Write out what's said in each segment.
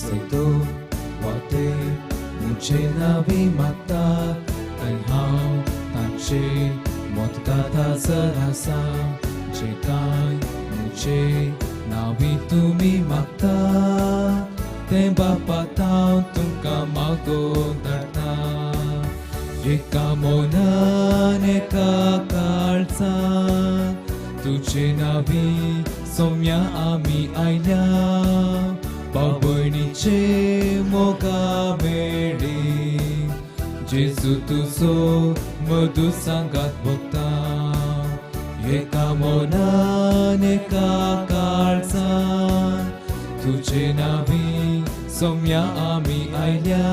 सदो वाटे मुझे नावी मागता थंय हांव तांचे मोदकात हजर आसा. जे कांय मुझे नावी तुमी मागता तें बापात हांव तुमकां मागोवन धाडटा. एका मनान एका काळजान तुजे नावी सोम्या आमी आयल्या. भाव भयणीचे मोगा मेळी जेजू तुजो मधू सांगात भोगता. एका मनान एका काळजान तुजे नावी सोम्या आमी आयल्या.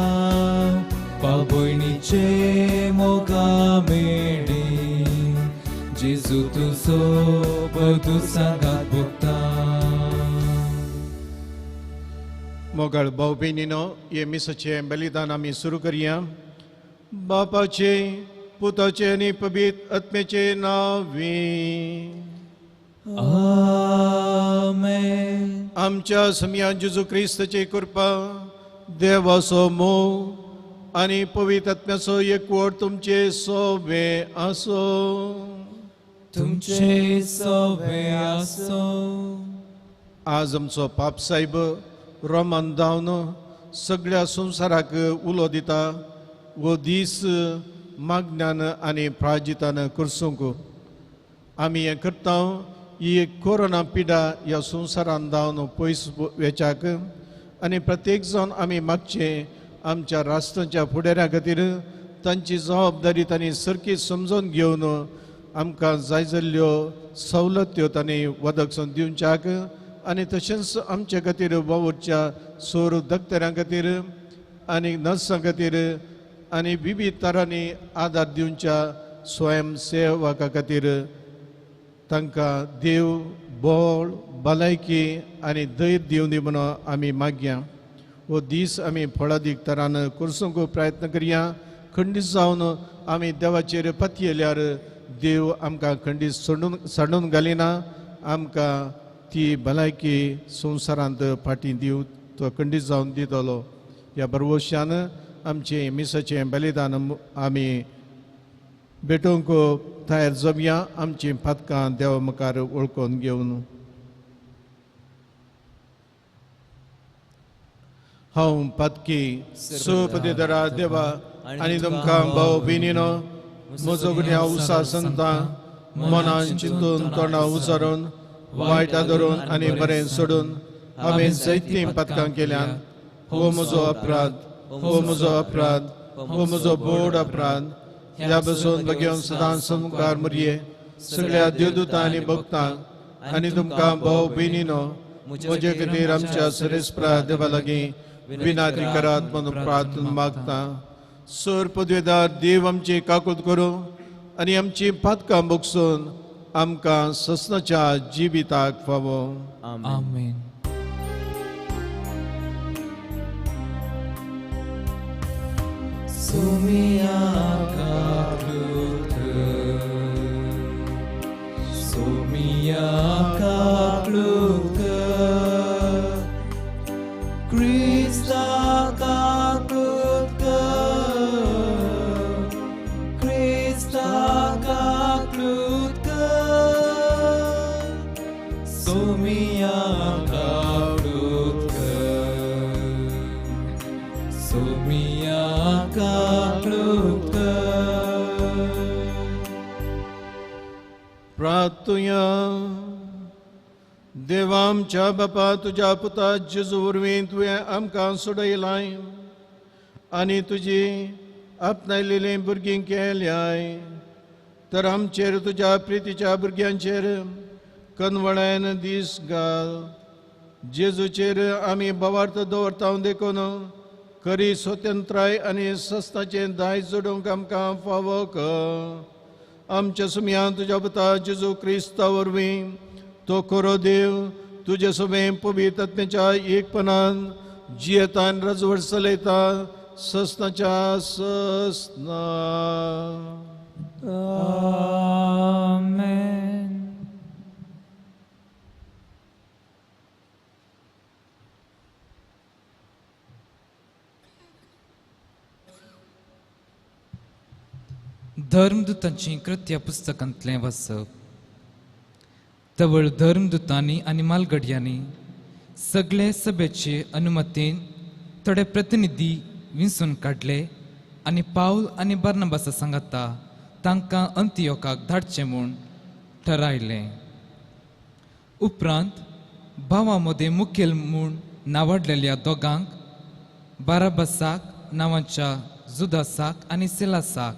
भाव भयणीचे मोगा मेळी जेजू तुजो मधू सांगात भोगता. मोगाळ भाव भयणीनो, हे मिसाचें बलिदान आमी सुरू करया. बापाचे, पुताचे आनी पवित्र आत्म्याचे नांवे. आमेन. आमच्या समया जेजू क्रिस्ताची कृपा, देवाचो मोग आनी पवित्र आत्म्याचो एकवट तुमचे सोबे आसो. तुमचे सोबे आसो. आज आमचो पाप साहेब रोमन धावन सगळ्या संवसाराक उलो दिता. वो दीस मागण्यान आनी प्राजितान करसूंक आमी हें करता. ही कोरोना पिडा ह्या संवसारान धावन पयस वेच्याक आनी प्रत्येक जावन आमी मागचें आमच्या राष्ट्राच्या फुडाऱ्या खातीर तांची जबाबदारी तांणी सारकी समजून घेवन आमकां जाय जाल्ल्यो सवलत्यो तांणी वदकसून दिवच्याक आनी तशेंच आमचे खातीर वावुरच्या सोर दक्तरां खातीर आनी नर्सां खातीर आनी विविध तरांनी आदार दिवच्या स्वयंसेवका खातीर तांकां देव बळ भलायकी आनी धैर्य दिवं दी म्हणून आमी मागया. हो दीस आमी फळादीक तरान करसूंक प्रयत्न करया. खंडीत जावन आमी देवाचेर पतयेल्यार देव आमकां खंडीत सोडून सांडून घालिना. आमकां ती भलायकी संवसारांत फाटीं दिव तो खंडीत जावन दितलो. ह्या भरवशान आमचें मिसाचें बलिदान आमी भेटोवंक तयार जावया. आमचीं पातकां देवा मुखार वळखून घेवन हांव पातकी सुपदेदरा देवा आनी तुमकां भाव भयणीनो म्हजो गुन्यांव उसा संतां मनान चिंतून तोंडा उचारून वायट धरून आनी बरें सोडून हांवें जायतीं पातकां केल्यान. हो म्हजो अपराध, हो म्हजो अपराध, हो म्हजो बोड अपराध. ह्या बसून बघेवन सदां समकार मुरये सगळ्या देवदूतां आनी भक्तांक आनी तुमकां भाव भयणीनो म्हजे खातीर आमच्या सरेस्परा देवा लागीं विनाती करात म्हणून प्रार्थना मागता. सर पदवेदार देव आमची काकूत करूं आनी आमची पातकां भोगसून आमकां ससनाच्या जिविताक फावो. आमेन. Sumia kaklutke, Sumia kaklutke, Krista kaklutke, Krista kaklutke, Sumia kaklutke, Sumia kaklutke. प्रार्थुया. देवा आमच्या बापा, तुज्या पुता जेजू वरवीं तुवें आमकां सोडयलाय आनी तुजी आपणायलेलीं भुरगीं केल्याय. तर आमचेर तुज्या प्रितीच्या भुरग्यांचेर कनवळ्यान दीस घाल. जेजूचेर आमी भावार्थ दवरता देखून खरी स्वतंत्राय आनी सस्ताचें दायज जोडूंक आमकां फावो कर. आमच्या सुमयान तुज्या पुता जेजू क्रिस्ता वरवीं तो खरो देव तुजे समें पवित्र आत्म्याच्या एकपणान जियेतान रजवड चलयता ससनाच्या ससना. आमेन. धर्मदूतांची कृत्या पुस्तकांतलें वाचप. तवळ धर्मदूतांनी आनी मालगड्यांनी सगळे सभेचे अनुमतीन थोडे प्रतिनिधी विंचून काडले आनी पावल आनी बार्नबासा सांगाता तांकां अंतियोकाक धाडचें म्हूण ठरायलें. उपरांत भावां मदें मुखेल म्हूण नावाडलेल्या दोगांक, बाराबासाक नांवाच्या जुदासाक आनी सिलासाक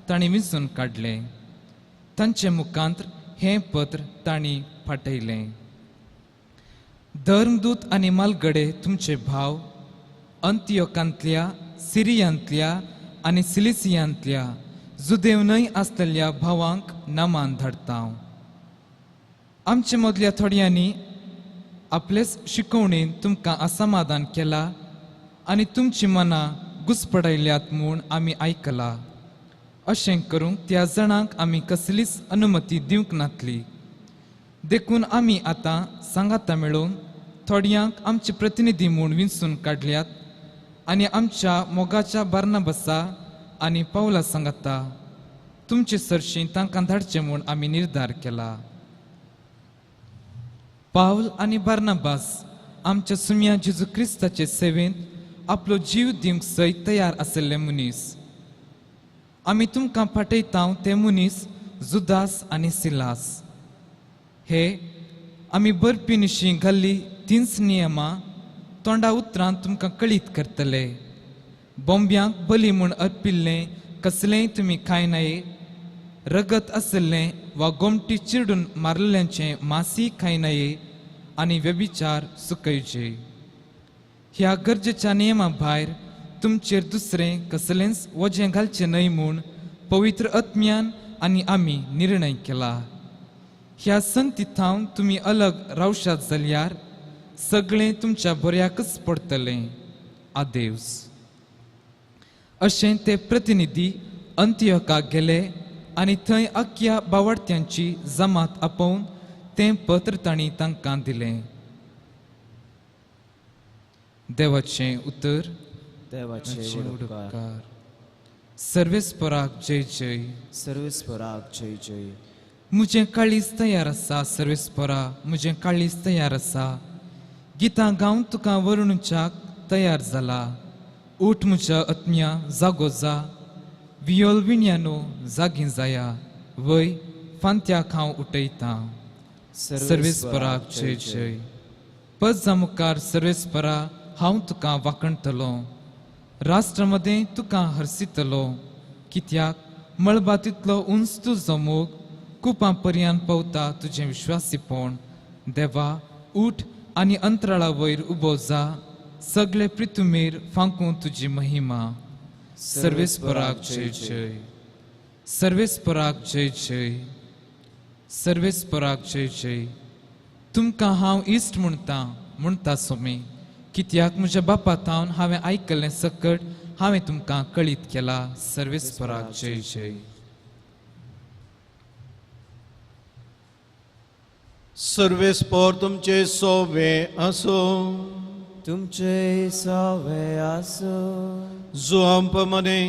तांणी विंचून काडलें. तांचे मुखांत हें पत्र तांणी फाटयलें. धर्मदूत आनी मालगडे तुमचे भाव अंतियोकांतल्या, सिरियांतल्या आनी सिलिसियांतल्या जुदेव न्हय आसलेल्या भावांक नामान धाडटा. आमचे मदल्या थोड्यांनी आपलेच शिकवणेन तुमकां असमाधान केला आनी तुमची मनां घुसपडायल्यात म्हूण आमी आयकला. अशें करूंक त्या जाणांक आमी कसलीच अनुमती दिवंक नातली. देखून आमी आतां सांगाता मेळोवन थोड्यांक आमचे प्रतिनिधी म्हूण विंचून काडल्यात आनी आमच्या मोगाच्या बार्नबासा आनी पावला सांगाता तुमचे सरशीं तांकां धाडचें म्हूण आमी निर्धार केला. पावल आनी बार्नबास आमच्या सुम्या जेजू क्रिस्ताचे सेवेंत आपलो जीव दिवंक सयत तयार आशिल्ले मनीस. आमी तुमकां पाठयता ते मनीस जुदास आनी सिलास. हे आमी बरपी निशी घाल्ली तीनच नियमां तोंडा उतरान तुमकां कळीत करतले. बोंब्यांक बली म्हूण अर्पिल्लें कसलेंय तुमी खायनाये, रगत आशिल्लें वा गोमटी चिरडून मारलेल्यांचें मासी खायनाये आनी व्यभिचार चुकयचे. ह्या गरजेच्या नियमा भायर तुमचेर दुसरें कसलेंच वजें घालचें न्हय म्हूण पवित्र आत्म्यान आनी आमी निर्णय केला. ह्या संती थावन तुमी अलग रावशात जाल्यार सगळें तुमच्या बऱ्याकच पडटलें. आदेवस. अशें ते प्रतिनिधी अंतियोकाक गेले आनी थंय अख्ख्या बावडत्यांची जमात आपोवन तें पत्र तांणी तांकां दिलें. देवाचें उतर. देवाचे उपकार. सर्वेस्पराक जय जय. सर्वेस्पराक जय जय. म्हजें काळीज तयार आसा सर्वेस्परा, म्हजें काळीज तयार आसा. गितां गावन तुका वर्णुच्याक तयार जाला. उठ म्हज्या आत्म्या, जागो जा. वियोल विण्यानो जागी जाया. वय फांत्याक हांव उठयतां. सर्वेस्पराक जय जय. पजा मुखार सर्वेस्परा हांव तुका वाखणटलो. राष्ट्रा मदें तुका हरसितलो. कित्याक मळबा तितलो उंच तुजो मोग, कुपां पर्यान पावता तुजें विश्वासीपण. देवा उठ आनी अंतराळा वयर उबो जा. सगळे पृथ्वीर फांकूं तुजी महिमा. सर्वेस्पराक जय जय. सर्वेस्पराक जय जय. सर्वेस्पराक जय जय. तुमकां हांव इश्ट म्हणटा म्हणटा सोमी, कित्याक म्हज्या बापा थावन हांवें आयकल्लें सकट हांवें तुमकां कळीत केला. सर्वेस्पराक जय जय. सर्वेस्पर तुमचे सोवे आसूं. तुमचे सोवे आसूं. जुआंप मने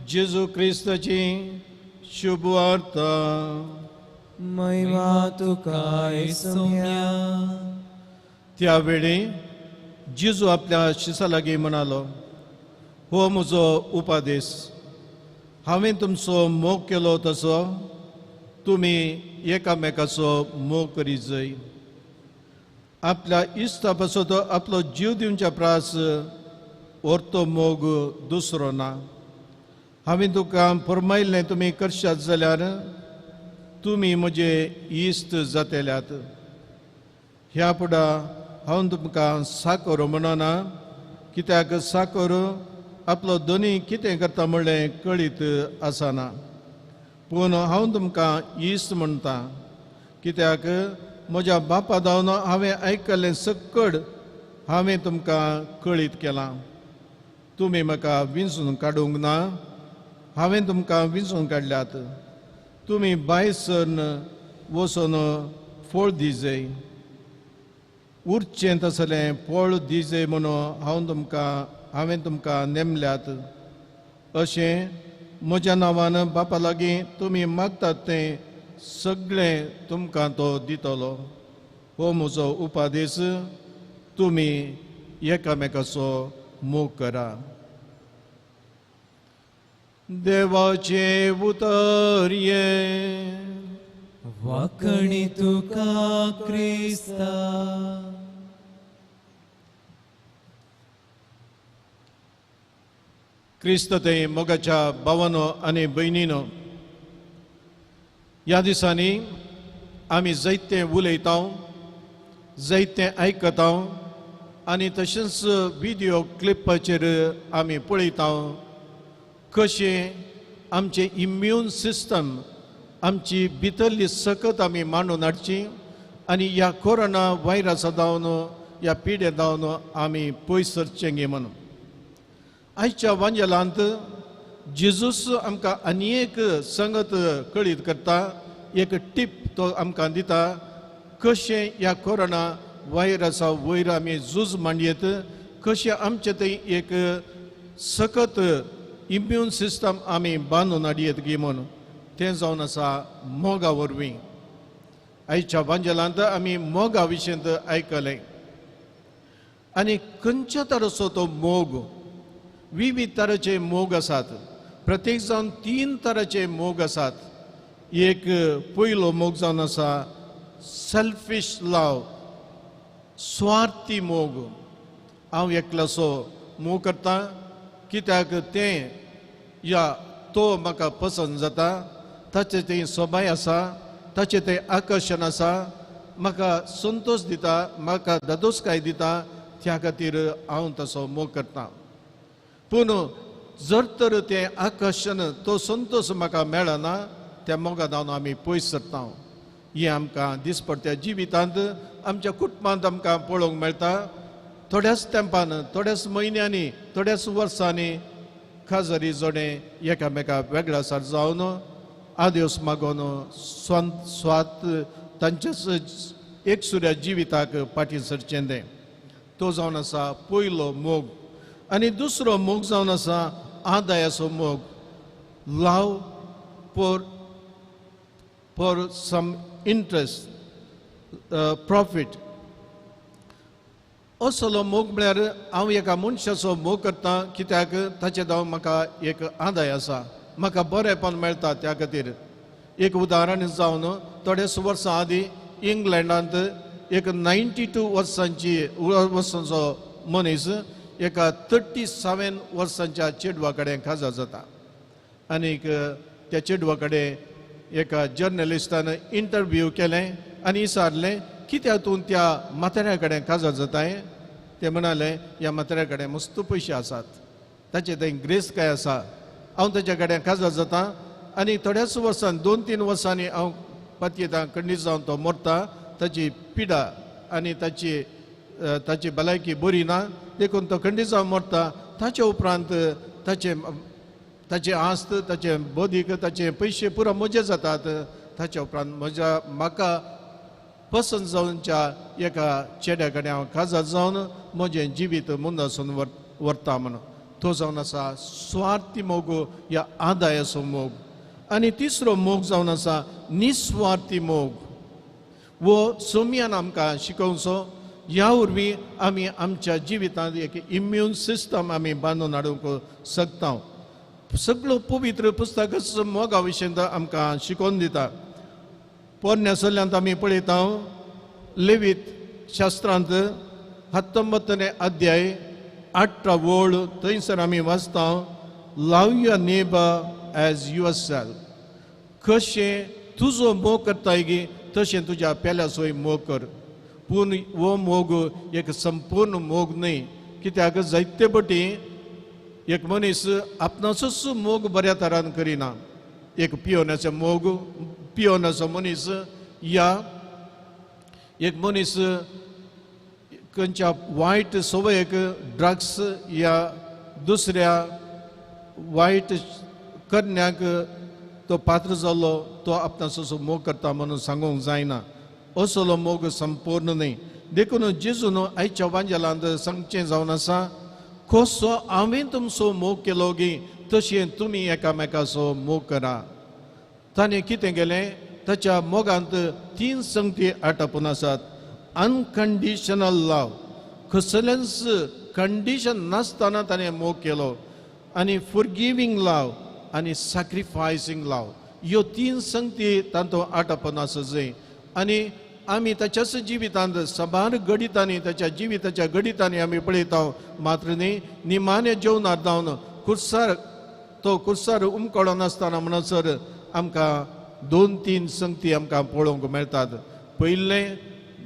जेजू क्रिस्ताची शुभ वार्ता. महिमा तुका सोम्या. त्या वेळी जेजू आपल्या शिसा लागीं म्हणालो, हो म्हजो उपादेश, हांवें तुमचो मोग केलो तसो तुमी एकामेकाचो मोग करीत जाय. आपल्या इश्टा पासत आपलो जीव दिवच्या प्रास orto मोग दुसरो ना. हांवें तुका फरमायल्लें तुमी करशात जाल्यार तुमी म्हजे इश्ट जातेल्यात. ह्या फुडां हांव तुमकां साकर म्हणना, कित्याक साकर आपलो दोनी कितें करता म्हणलें कळीत आसना. पूण हांव तुमकां इश्ट म्हणटा, कित्याक म्हज्या बापा धावन हांवें आयकल्लें सकड हांवें तुमकां कळीत केलां. तुमी म्हाका विंचून काडूंक ना, हांवें तुमकां विंचून काडल्यात. तुमी भायर सरन वचून फळ दिजय, उरचें तसलें फळ दिजय म्हणून हांवें तुमकां नेमल्यात. अशें म्हज्या नांवान बापा लागीं तुमी मागतात तें सगळें तुमकां तो दितलो. हो म्हजो उपादेश, तुमी एकामेकाचो मोग करा. देवाचें उतर हें. वाकणी तुका क्रिस्ता. क्रिस्त ते मोगाच्या भावानो आनी भयणीनो, ह्या दिसांनी आमी जायतें उलयता, जायतें आयकता आनी तशेंच व्हिडियो क्लिपाचेर आमी पळयता कशें आमचें इम्यून सिस्टम, आमची भितरली सकत आमी मांडून हाडची आनी ह्या कोरोना व्हायरसा जावन, ह्या पिडे जावन आमी पयस सरचें गे म्हणून. आयच्या वांजेलांत जेजूस आमकां आनी एक संगत कळीत करता, एक टीप तो आमकां दिता कशें ह्या कोरोना व्हायरसा वयर आमी झूज मांडयेत, कशें आमचें थंय एक सकत इम्यून सिस्टम आमी बांदून हाडयेत गी म्हणून. तें जावन आसा मोगा वरवीं. आयच्या वांजेलांत आमी मोगा विशयंत आयकलें आनी खंयच्या तरेचो तो मोग, विविध तरेचे मोग आसात. प्रत्येक जावन 3 तरेचे मोग आसात. एक पयलो मोग जावन आसा सेल्फीश लव, स्वार्थी मोग. हांव एकल्याचो मोग करता कित्याक तें या तो म्हाका पसंत जाता, ताचें तें सोबाय आसा, ताचें तें आकर्शण आसा, म्हाका संतोश दिता, म्हाका धादोसकाय दिता, त्या खातीर हांव तसो मोग करता. पूण जर तर तें आकर्शण, तो संतोश म्हाका मेळना, त्या मोगा जावन आमी पयस सरता. हें आमकां दिसपडट्या जिवितांत, आमच्या कुटुंबांत आमकां पळोवंक मेळटा. थोड्याच तेंपान, थोड्याच म्हयन्यांनी, थोड्याच वर्सांनी खाजरी जोडे एकामेका वेगळासार जावन आदेस मागोवन स्वात तांच्याच एकसुऱ्या जिविताक फाटीं सरचें तें. तो जावन आसा पयलो मोग. आनी दुसरो मोग जावन आसा आदायाचो मोग, love for some interest, profit. असलो मोग म्हळ्यार हांव एका मनशाचो मोग करता कित्याक ताचे धांव म्हाका एक आदाय आसा, म्हाका बरेंपण मेळटा त्या खातीर. एक उदाहरण जावन थोड्याच वर्सां आदीं इंग्लंडांत एक 92 वर्सांचो मनीस एका 37 वर्सांच्या चेडवा कडेन खाजा जाता आनीक त्या चेडवा कडेन एका जर्नलिस्टान इंटरव्यू केलें आनी विचारलें कित्याक तूं त्या म्हाताऱ्या कडेन काजार जाताय. ते म्हणाले ह्या म्हाताऱ्या कडेन मस्त पयशे आसात, ताचे थंय ग्रेस काय आसा, हांव ताच्या कडेन काजार जाता आनी थोड्याच वर्सान 2-3 वर्सांनी हांव पातयेतां खंडीत जावन तो मरता, ताची पिडा आनी ताची ताची भलायकी बरी ना देखून तो खंडीत जावन मरता. ताचे उपरांत ताचे ताचे आस्त, ताचे बदीक, ताचे पयशे पुरा म्हजे जातात. ताच्या उपरांत म्हज्या म्हाका पसंत जावच्या एका चेड्या कडेन हांव काजार जावन म्हजें जिवीत मुंदासून व्हरता म्हणून. तो जावन आसा स्वार्थी मोग या आदायाचो मोग. आनी तिसरो मोग जावन आसा निस्वार्थी मोग. वो सोमयान आमकां शिकोवचो. ह्या वरवीं आमी आमच्या जिवितांत एक इम्यून सिस्टम आमी बांदून हाडूंक शकता. सगळो पवित्र पुस्तकच मोगा विशयंत आमकां शिकोवन दिता. पोरण्या सल्ल्यांत आमी पळयता लेवीत शास्त्रांत 19 अध्याय 18 वळ थंयसर आमी वाचता love your neighbour as yourself. कशें तुजो मोग करताय गी तशें तुज्या पेल्याचोय मोग कर. पूण हो मोग एक संपूर्ण मोग न्हय, कित्याक जायते पटी एक मनीस आपणाचोच मोग बऱ्या तरान करिना. एक पियोनाचो मोग, पियोनाचो मनीस या एक मनीस खंयच्या वायट संवयेक, ड्रग्स या दुसऱ्या वायट करण्याक तो पात्र जाल्लो, तो आपणाचो मोग करता म्हणून सांगूंक जायना. असलो मोग संपूर्ण न्हय. देखून जेजून आयच्या वांजेलांत सांगचें जावन आसा कसो हांवें तुमचो मोग केलो गी तशें तुमी एकामेकाचो मोग करा. ताणें कितें केलें, ताच्या मोगांत तीन संगती आटापून आसात. अनकंडिशनल लव, कसलेंच कंडिशन नासतना ताणें मोग केलो, आनी फॉरगिवींग लव आनी सॅक्रिफायसींग लव, ह्यो तीन संगती तातूंत आटापून आसा जंय. आनी आमी ताच्याच जिवितांत साबार घडितांनी, ताच्या जिविताच्या घडितांनी आमी पळयता. मात्र न्ही निमाणे जेवणार जावन कुर्सार तो कुर्सार उमकळो नासतना म्हणसर आमकां दोन तीन संगती आमकां पळोवंक मेळटात. पयलें,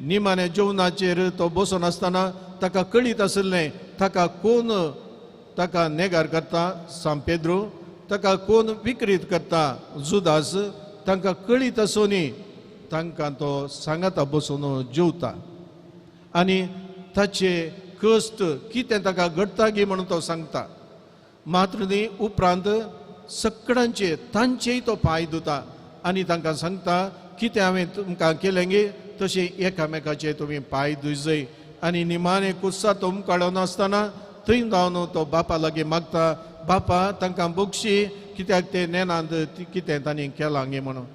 निमाणे जेवणाचेर तो बसून आसतना ताका कळीत आशिल्लें ताका कोण ताका नेगार करता, सांत पेद्रू, ताका कोण विक्रीत करता, जुदास. तांकां कळीत आसूनय तांकां तो सांगाता बसून जेवता आनी ताचे कश्ट कितें ताका घडटा गी म्हणून तो सांगता. मात्र न्ही उपरांत सगळ्यांचे तांचेय तो पांय धुता आनी तांकां सांगता कितें हांवें तुमकां केलें गे तशें एकामेकाचे तुमी पांय धुयजय. आनी निमाणे कुर्सा तो उमकाडो नासतना थंय जावन तो बापा लागीं मागता, बापा तांकां बक्षी कित्याक ते नेनांत कितें तांणी केलां गे म्हणून.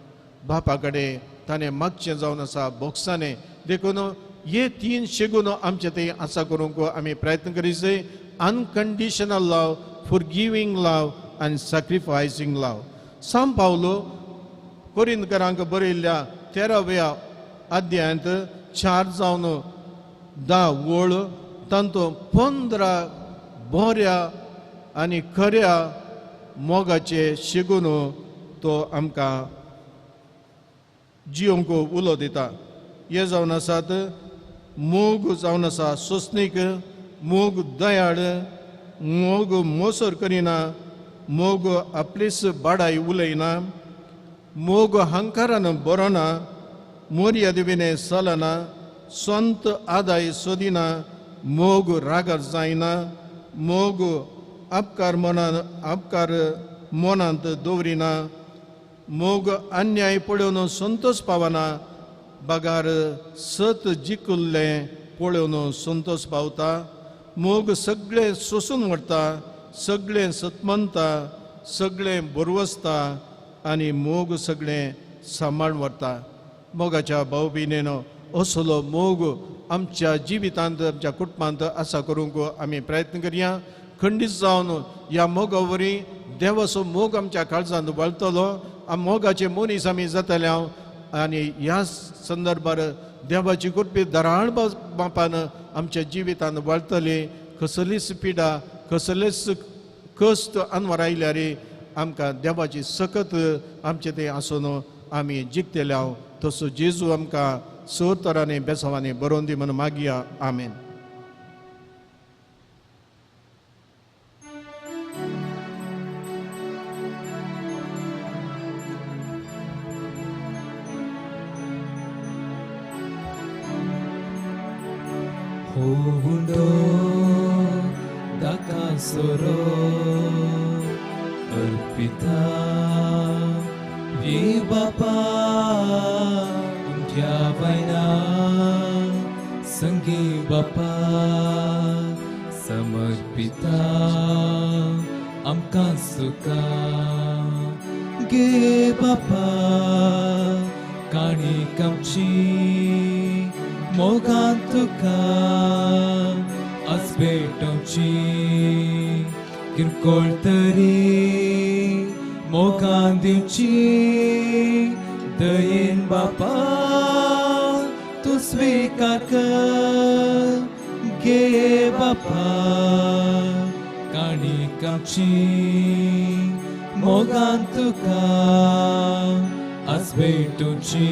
बापा कडेन ताणें मागचें जावन आसा बोक्सांनी. देखून हे तीन शेगून आमचे थंय आसा करूंक आमी प्रयत्न करीत. अनकंडिशनल लव, फॉरगिवींग लव आनी सॅक्रिफायसींग लव. सांत पावलो कोरिंदकरांक बरयल्ल्या 13व्या अध्यायांत 4 जावन 10 वळ तांतूत 15 बऱ्या आनी खऱ्या मोगाचे शिगून तो आमकां जियोंक उलो दिता. हे जावन आसात मोग जावन आसा सोंसणीक, मोग दयाळ, मोग मोसर करिना, मोग आपलीच बाडाय उलयना, मोग हंकारान बरोना, मोर्यादेवीने चलना, संत आदाय सोदिना, मोग रागार जायना, मोग अपकार मनान अपकार मनांत दवरिना, मोग अन्याय पळोवन संतोष पावना, बगार सत जिखिल्लें पळोवन संतोष पावता, मोग सगळें सोसून व्हरता, सगळें सतमनता, सगळें बरवसता आनी मोग सगळें सांबाळ व्हरता. मोगाच्या भाव भयणीनो, असलो मोग आमच्या जिवितांत आमच्या कुटुंबांत आसा करूंक आमी प्रयत्न करया. खंडीत जावन ह्या मोगा वरवीं देवाचो मोग आमच्या काळजांत वळतलो, मोगाचे मनीस आमी जातले. हांव आनी ह्या संदर्भार देवाची कृपा दराळ बापान आमच्या जिवितांत वळतली. कसलीच पिडा, कसलेच कश्ट अनवर आयल्यार आमकां देवाची सकत आमचे थंय आसून आमी जिखतले. हांव तसो जेजू आमकां स तरांनी बेसांवांनी बरोवन दी म्हूण मागया. आमेन. होवुंडो दाका सोरो अर्पिता वे बापा उमठ्या बायना संगी बापा समर्पिता आमकां सुखा गे बापा काणी आमची मोगान तुका आज भेटोवची किरकोळ तरी मोगान दिवची दयेन बापा तूं स्विकार कर गे बापा काणी आमची मोगान तुका आज भेटोवची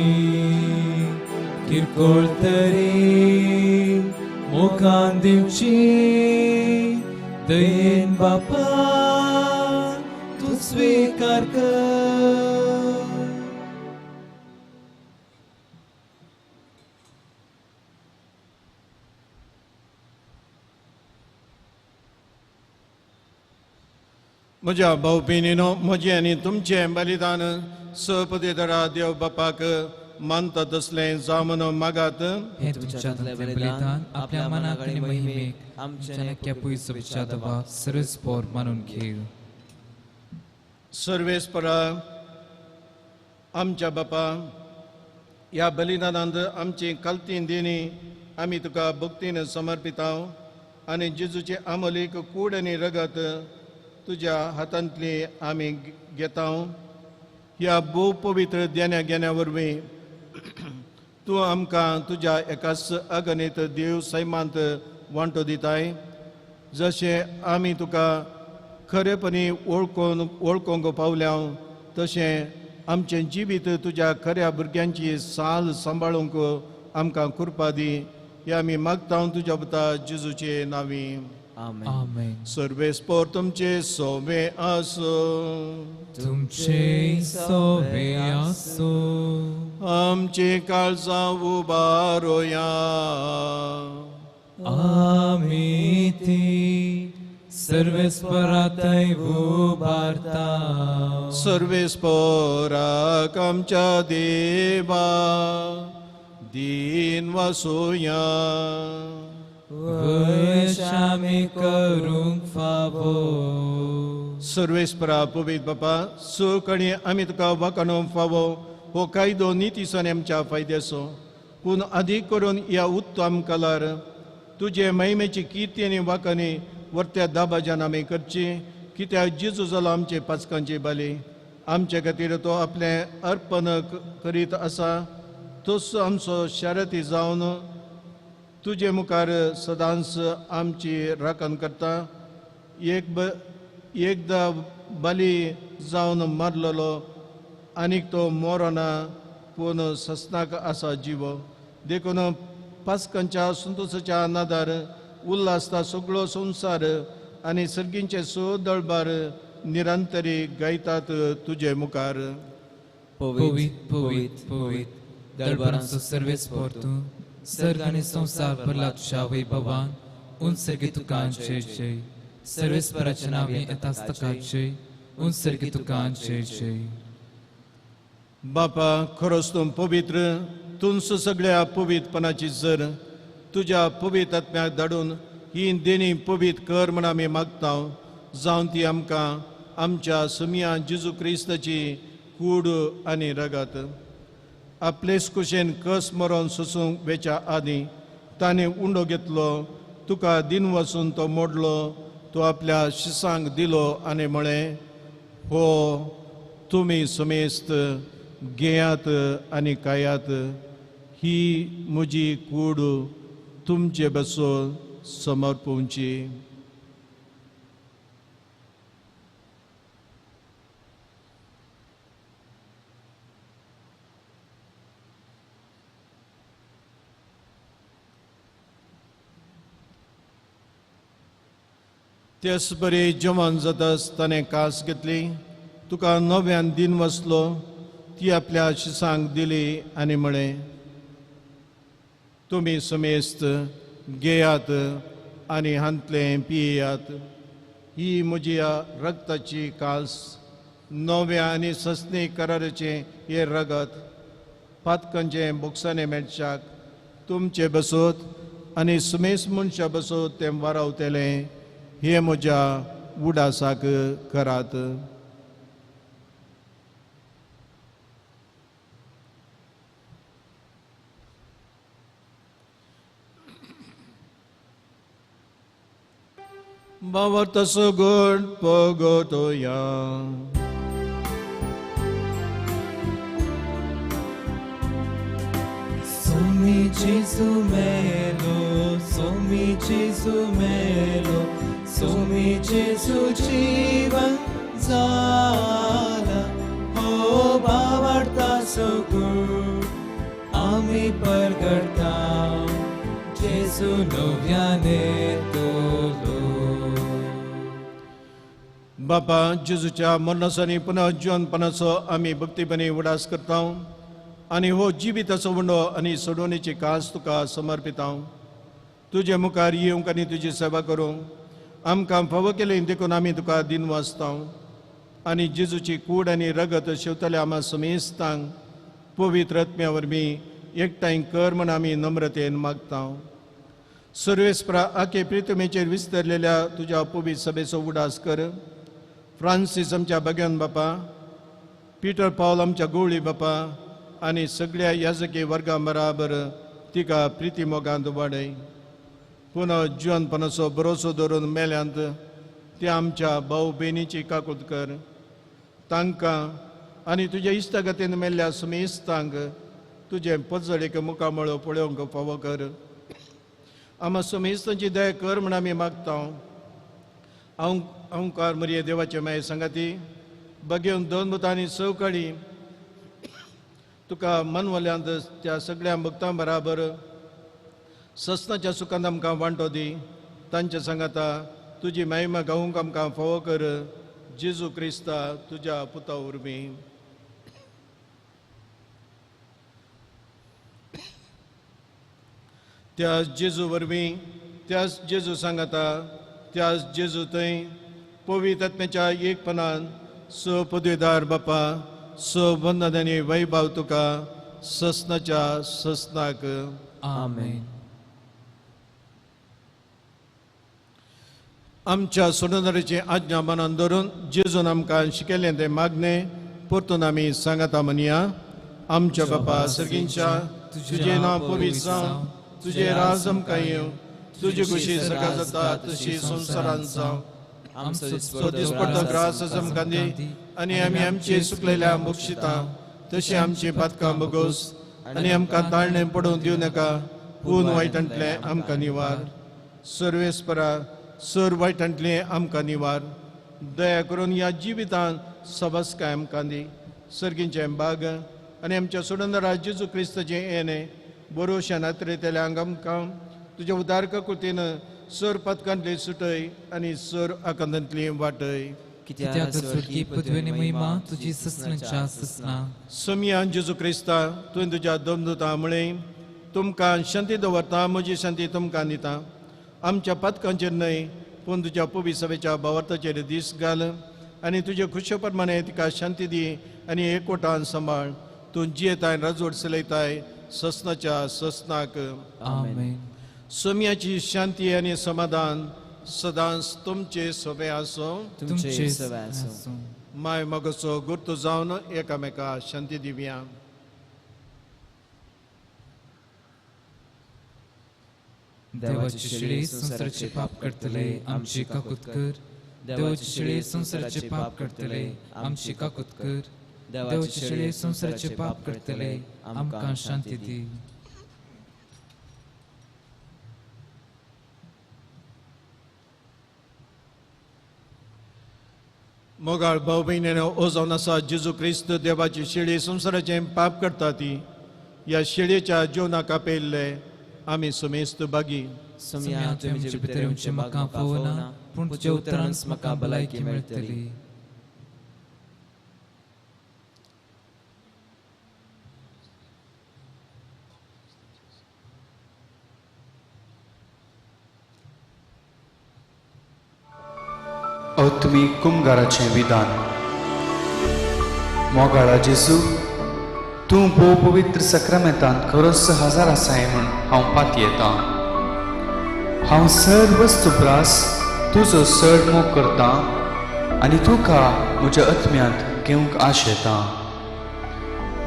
किरकोळ तरी मोगान दिवची दयेन बापा तूं स्विकार कर. म्हज्या भाव भयणीनो, म्हजें आनी तुमचें बलिदान सपदेदरा देव बापाक मानता तसलें जावन मागात. हें तुमच्या हातांतलें बलिदान आपल्या मनाक आनी महिमेक आमच्या नक्या पयसोच्या दबा सरस पोर मानून घेव. सर्वेस्परा आमच्या बापा ह्या बलिदानांत आमची कलती देणी आमी तुका भक्तीन समर्पिताव आनी जेजूचे आमोलीक कूड आनी रगत तुज्या हातांतली आमी घेताव. ह्या भोव पवित्र देण्या घेण्या वरवीं तूं आमकां तुज्या एकाच अगणीत देव सैमांत वांटो दिताय. जशें आमी तुका खरेपणी वळखूंक पावल्या तशें आमचें जिवीत तुज्या खऱ्या भुरग्यांची साल सांबाळूंक आमकां कृपा दी. हे आमी मागता तुज्या पुता जेजूचे नांवी. आमेन. आमेन. सर्वेस्पोर तुमचे सोवे आसूं. तुमचे सोवे आसूं. आमची काळजां उबारोया. आमी ती सर्वेस्परातय उबारता. सर्वेस्पोराक आमच्या देवा दीन वसुया. वयशामी करूंक फावो. सर्वेस्परा पवित्र बापा सुख आनी आमी तुका वाखाणूंक फावो हो कायदो नितीचो आनी आमच्या फायद्याचो पूण अदीक करून ह्या उत्तम कालार तुजे महिमेची किर्ती आनी वाखाणी वर्त्या दाबाज्यान आमी करची. कित्याक जेजू जालो आमचे पाचकांची बाली आमचे खातीर तो आपलें अर्पण करीत आसा. तोच आमचो शारती जावन तुजे मुखार सदांच आमची राखण करता. एकदां बली जावन मारलेलो आनीक तो मोरना पूण ससनाक आसा जिवो. देखून पास्कांच्या संतोसाच्या नादार उल्हासता सगळो संवसार आनी सर्गींचे स दळबार निरंतरी गायतात तुजे मुखार. पवित पवित पवित दळबारांचो सर्वेस्पोर तूं सर्ग आनी संवसार भरला तुज्या वैभवान. उंच तुका जय जय. सर्वेस्पराच्या नांवे येताच ताका जय. उंच तुका जय जय. बापा खरोच तूं पवित्र तुमचो सगळ्या पवित्रपणाची जर तुज्या पवित्र आत्म्याक धाडून ही देणी पवित्र कर म्हण आमी मागता. जावन ती आमकां आमच्या सुमया जेजू क्रिस्ताची कूड आनी रगत आपलेच कुशेन कस मरोन सोसूंक वेच्या आदीं ताणें उंडो घेतलो तुका दिन वचून तो मोडलो तो आपल्या शिसांक दिलो आनी म्हळें हो तुमी समेस्त घेयात आनी खायात ही म्हजी कूड तुमचे बसून समर्पूंची. तेच बरी जेवण जाताच ताणें कास घेतली तुका नव्यान दिन वसलो ती आपल्या शिसांक दिली आनी म्हळें तुमी समेस्त घेयात आनी हांतलें पियात. ही म्हज्या रगताची कास नव्या आनी सस्नी कराराचें हें रगत पातकांचें बोक्साने मेळच्याक तुमचे बसत आनी समेस्त मनशां बसत तें वारावतलें. हे म्हज्या उडासाक करात. बाबा तसो गोड पगतोया. सोमी जेजू मेलो सोमी जेजू मेलो सोमी जेजू जीवन जाला. हो बाबा सगुण आमी परगडता जेजू नव्याने तोलो. बापा जेजूच्या मरणाचो आनी पुनर्जीवनपणाचो आमी भक्तीपणी उडास करता आनी हो जिविताचो उंडो आनी सोडवणेची कास तुका समर्पिता. तुजे मुखार येवंक आनी तुजी सेवा करूंक आमकां फावो केली देखून आमी तुका दिन वाचता आनी जेजूची कूड आनी रगत शेवतल्या आमा समेस्तांक पवित्र आत्म्या वरवीं एकठांय कर म्हण आमी नम्रतेन मागता. सर्वेस्परा आखे प्रितमेचेर विस्तरलेल्या तुज्या पवित्र सभेचो उडास कर. फ्रांसीस आमच्या बग्यान बापा, पिटर पावल आमच्या गोवळी बापा आनी सगळ्या याजकी वर्गां बराबर तिका प्रिती मोगांत वाडय. पुनः जिवनपणाचो भरोसो दवरून मेल्यांत ते आमच्या भाव भयणीची काकूत कर. तांकां आनी तुज्या इश्टागतीन मेल्ल्या सुमेस्तांक तुजें पजळीक मुखामळ पळोवंक फावो कर. आमा सुमेस्तांची दया कर म्हूण आमी मागता. हांव अंकार मरिये देवाचे माये सांगाती बगेवन दोन भुतांनी सवकाळी तुका मनवल्यांत त्या सगळ्या भक्तां बराबर ससनाच्या सुखांत आमकां वांटो दी. तांच्या सांगाता तुजी महिमा गावूंक आमकां फावो कर. जेजू क्रिस्ता तुज्या पुता वरवीं. त्याच जेजू वरवीं, त्याच जेजू सांगाता, त्याच जेजू थंय पवित्र आत्म्याच्या एकपणान स पदवीदार बापा स वंदन आनी वैभव तुका ससनाच्या ससनाक. आमेन. आमच्या सोडणाऱ्याची आज्ञा मनान धरून जेजून आमकां शिकयलें तें मागणें परतून आमी सांगाता म्हणया. आमच्या बापा सर्गींच्या, तुजें नांव पवित्र जावं, तुजें राज आमकां येवं, तुजी खुशी सकाळ जाता तशी संवसारांत जावं. आमचो दिसपडतो ग्रास आमकां दी आनी आमी आमचे सुकलेल्या बक्षिता तशी आमची पातकां बगोस आनी आमकां ताळणें पडोवन दिवं नाका, पूण वायटांतलें आमकां निवार. सर्वेस्परा सर वायटांतलें आमकां निवार. दया करून ह्या जिवितांत सबसकाय आमकां दी. सर्गींचें बाग आनी आमच्या सोडणारा जेजू क्रिस्ताचें येणें बरोवशा नात्रेतल्यांक आमकां तुज्या उदारक कृतीन सर पदकांतली सुटय आनी सर आकांतांतली वाटय. कित्याक स्वर्गीय पदवी आनी महिमा तुजी ससनाच्या ससना. समियान जेजू क्रिस्ता तुवें तुज्या दमदुता म्हळें, तुमकां शांती दवरता, म्हजी शांती तुमकां दिता. आमच्या पदकांचेर न्हय पूण तुज्या पवित्र सभेच्या भावार्थाचेर दीस घाल आनी तुजे खुशे प्रमाणे तिका शांती दी आनी एकवटान सांबाळ. तूं जियेताय राजवट चलयताय ससनाच्या ससनाक. आमेन. सोम्याची शांती आनी समाधान सदांच तुमचे सोबे आसूं. तुमचे सोबे आसूं. माय मगचो गुर्तू जावन एकामेका शांती दिवया. देवाची शिळे संवसाराचे पाप करतले आमची काकूत कर. देवाची शिळे संवसाराचे पाप करतले आमची काकूत कर. देवाची शिळे संवसाराचे पाप करतले आमकां शांती दी. मोगाळ भाव भयणीनो, ओ जावन आसा जेजू क्रिस्त देवाची शिळी संवसाराचें पाप करता ती ह्या शिळेच्या जेवणाक आपयल्ले आमी सुमेस्त बागी. सोम्या, तुवें म्हजे भितर येवचें म्हाका फावना, पूण तुज्या उतरानच म्हाका भलायकी मेळटली. आत्मीक कुमगाराचें विधान. मोगाळा जेजू, तूं भोव पवित्र सक्रामेंतांत खरोच हजार आसाय म्हूण हांव पातयेतां. हांव सर वस्तू प्रास तुजो चड मोग करतां आनी तुका म्हज्या आत्म्यांत घेवंक आशेतां.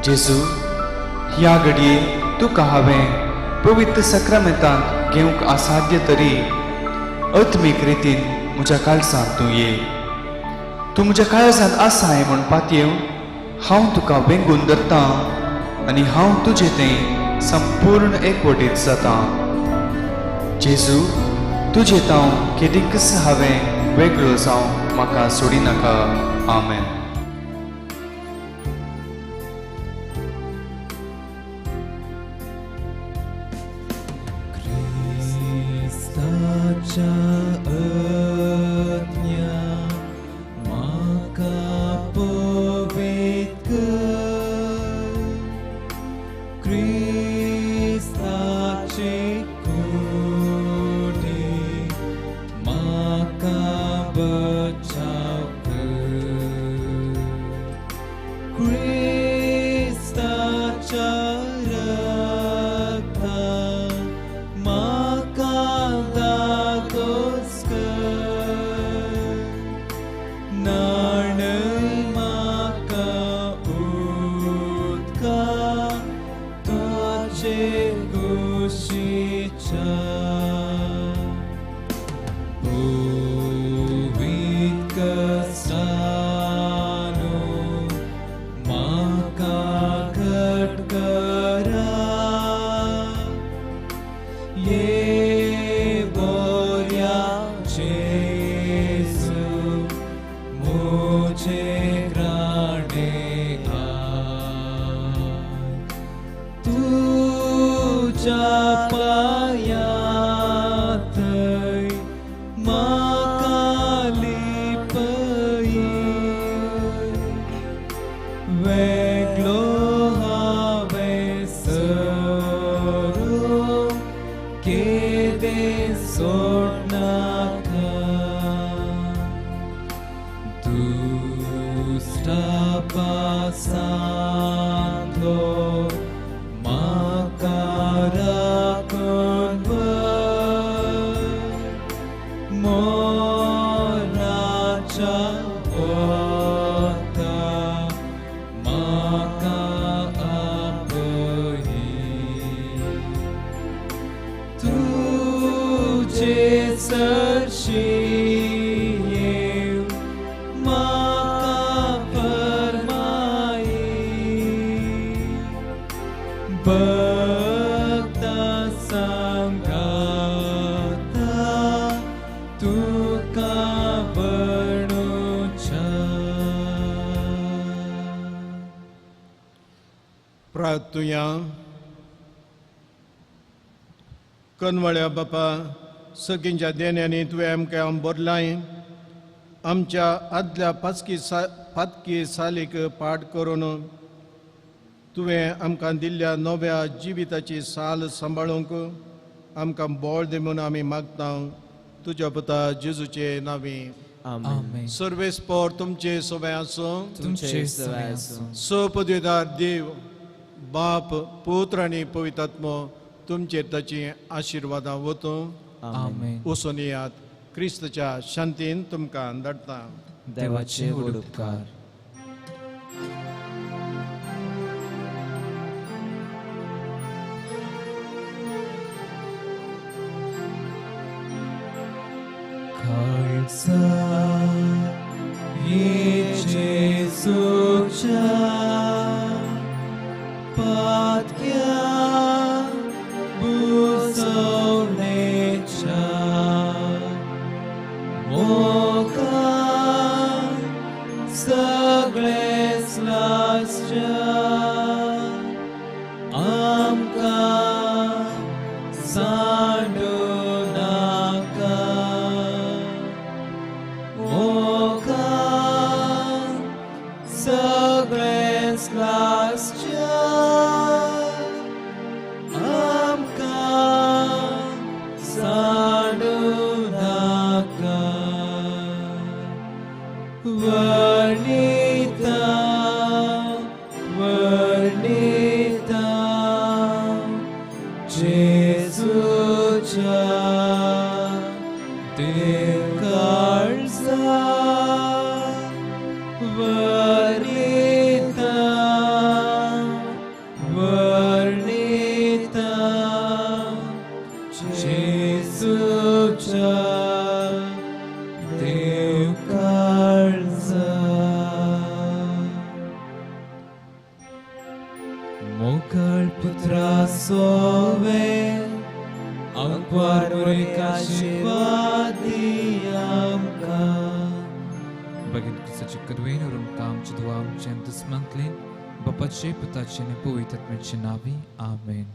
जेजू, ह्या घडये तुका हांवें पवित्र सक्रामेंतांत घेवंक असाध्य तरी आत्मीक रितीन म्हज्या काळजांत तूं ये. तूं म्हज्या काळजांत आसाय म्हूण पातयेवन हांव तुका वेंगून धरतां आनी हांव तुजे थंय संपूर्ण एकवटीत जातां. जेजू, तुजे तांव केदीकच हांवें वेगळो जावं म्हाका सोडिनाका. आमेन. No. तुझे ग्राणे तुझ्या पांयां थंय म्हाका लिपय वेगळो हांवें सरूं केदें सोडनाका दुश्टा पासांतलो म्हाका राखून व्हर मोराच्या वता म्हाका आपय तुजे सरशी येव म्हाका फर्माय भक्ता सांगाता तुका वणुच्या. प्रार्थुया. कनवळ्या बापा, सगळींच्या देण्यांनी तुवें आमकां बरलाय आमच्या आदल्या पातकी सालीक पाठ करून तुवें आमकां दिल्ल्या नव्या जिविताची साल सांबाळूंक आमकां बळ दी म्हूण आमी मागता तुज्या पुता जेजूचे नांवी. आमेन. सर्वेस्पोर तुमचे सवय आसूं. तुमचे सवय आसूं. स पदवीदार देव बाप पुत्र आनी पवित्र आत्मो तुमचेर ताची आशिर्वादां वतूं. आमेन. वचून येयात. क्रिस्तच्या शांतीन तुमकां धाडटा. देवाचे व्हड उपकार. काळजा जेजूच्या पातक्या बुजवणेच्या मोगान सगळेच लासच्या आमकां सांडू नाका मोगान सगळेच लासच्या आमकां सांडू नाका. वर्णिता वर्णिता जेजूच्या देव काळजा वर्णिता वर्णिता जेजूच्या देव काळजा. मोगाळ पुत्रा सोवे आंकवार मोरेक आशिर्वाद दी आमकां. बगीन क्रिस्ताचे करवेन उरुमकां आमचे दुआ आमच्या दुस्मांतल्यान बापाचे पुताचे आनी पवित्र आत्म्याचे नांवी. आमेन.